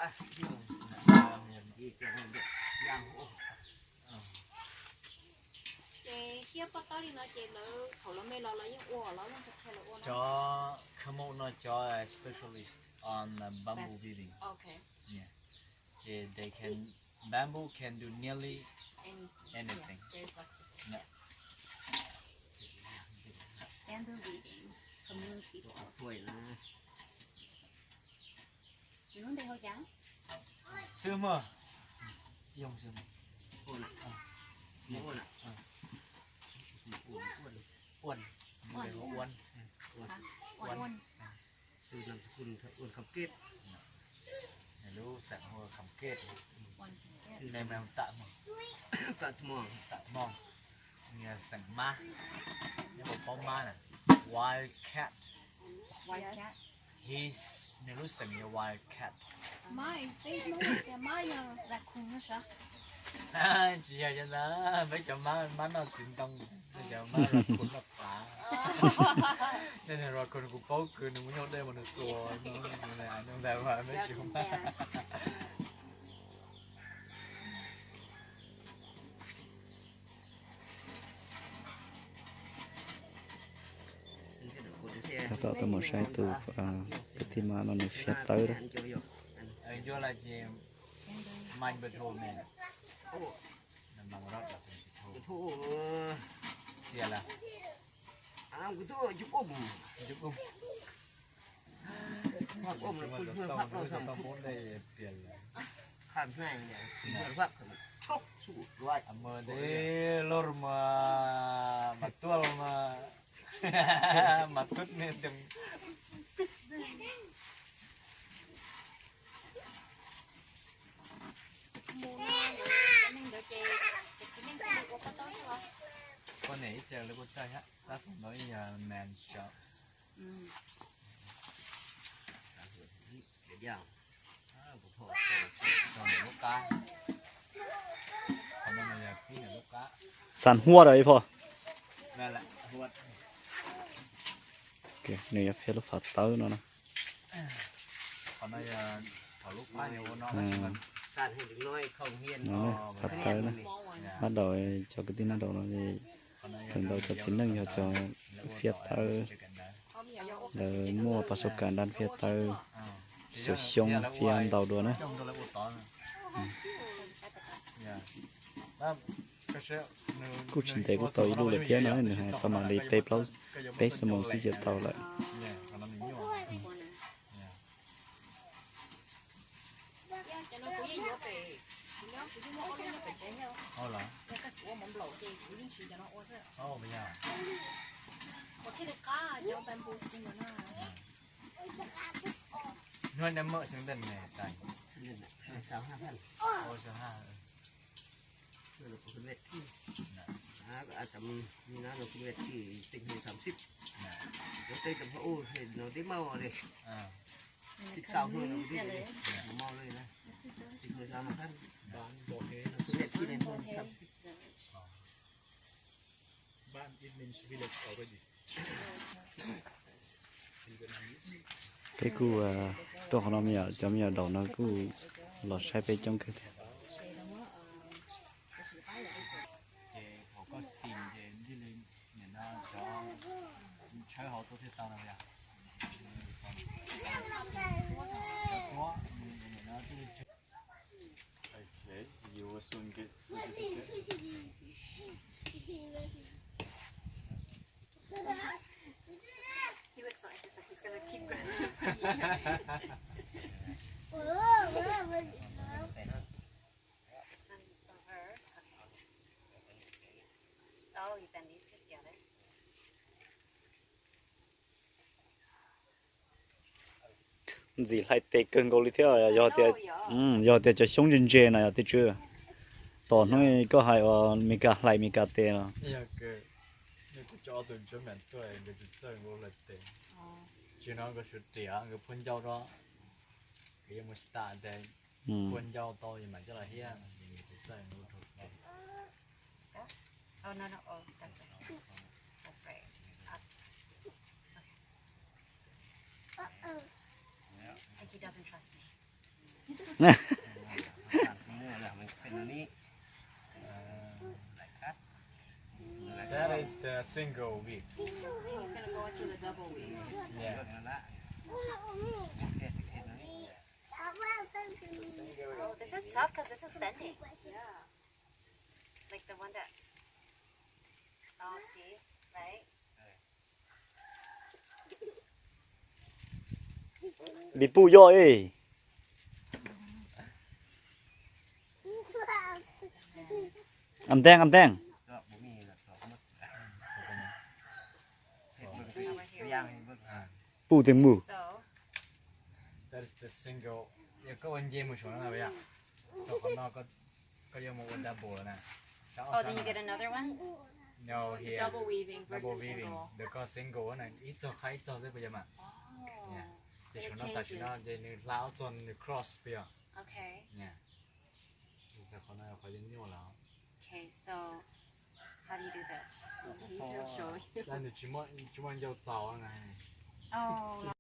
Ces thiab pob taub li no ces lawv thaum lawv me los lawv yeej ua los yeej. Cov kham mum no cov specialist on bamboo weaving. Ces they can, bamboo can do nearly anything. Bamboo weaving, community. Xwb mas, yog xwb. Uan, uan, uan, xwb nam xwb kuj uan kham kej. Lub xeem hu kham kej. Xwb nam tam hmo, tam hmo, tam hmo. Nws xeem mab, nyob hauv paub mab na, wild cat. His, nws lub xeem yog wild cat. Tsis yog cov ntawd, peb cov mab, mab noj txiv ntoo, cov mab raccoon noj qav. Raccoon kuv paub kws nws muaj nyuag dej mas nws xuas, nws ntawd mas peb tsis mab. Tab tom tuaj mus saib tus kwv tij mab no nws fiab tawb lawm. Lor mas, mas tuaj los mas, mas tub ne. Poj niam ib txhia lawv kuj txawj thiab, tab tom no ib yam man shop. Xan huab os ib phom. Nws yuav fiab lub fav tawb no na. Fav tawb na, nab daus, cov kwv tij nab daus no, feem ntau cov txiv neej yog cov fiab tawb, lawv muaj pas sov kas dab fiab tawb, xuas xyoob fiab ntau dua na. Kuj tsis ntev kuj tau ib lub lawm thiab no, nws hais tau mam li peb plaub, peb xuab moos xwb ces tau lawm. Peb kuj tuaj qhov no me nyuam, cov me nyuam daum no kuj los saib peb coob kawg thiab. Okay, you will soon get certificate. He looks like, just like he's gonna keep going. This one for her. Okay. Oh, you bend these together. Ntxim hlais tes kawg nkaus li thiab, yog tias, yog tias cov xyoob ntse ntse no yog tias tsw. Tom hnub koj hais uas Meskas hlais Meskas tes no. Tsis no nkawd sawv riam nkawd phua ncau rau, nkawd yuav mus start tes, phua ncau tau es mam coj los hiab. Oh, no, no. Oh, that's it. That's right. Up. Okay. He doesn't trust me. That is the single weave. Oh, it's gonna go into the double weave. Yeah. Oh, this is tough because this is bending. Yeah. Like the one that, oh, see, right? Li puj yoj e. Am teej, am teej. Puj twg mus? That is the single. Yog koj ua nce mus saum no na, yog txog qhov no koj yuav mus ua double na. Oh, then you get another one? No, here. Double weaving versus single. Ntawm koj single na, ib txog qab ib txog xwb puas yog mas? Ces saum no tam sim no ces nws hla ob txog nws cross puas yog? Okay. Qhov no qhov nyuaj nyuaj lawm. Okay, so how do you do this? Nws tsis muaj ncau txaus na. Oh,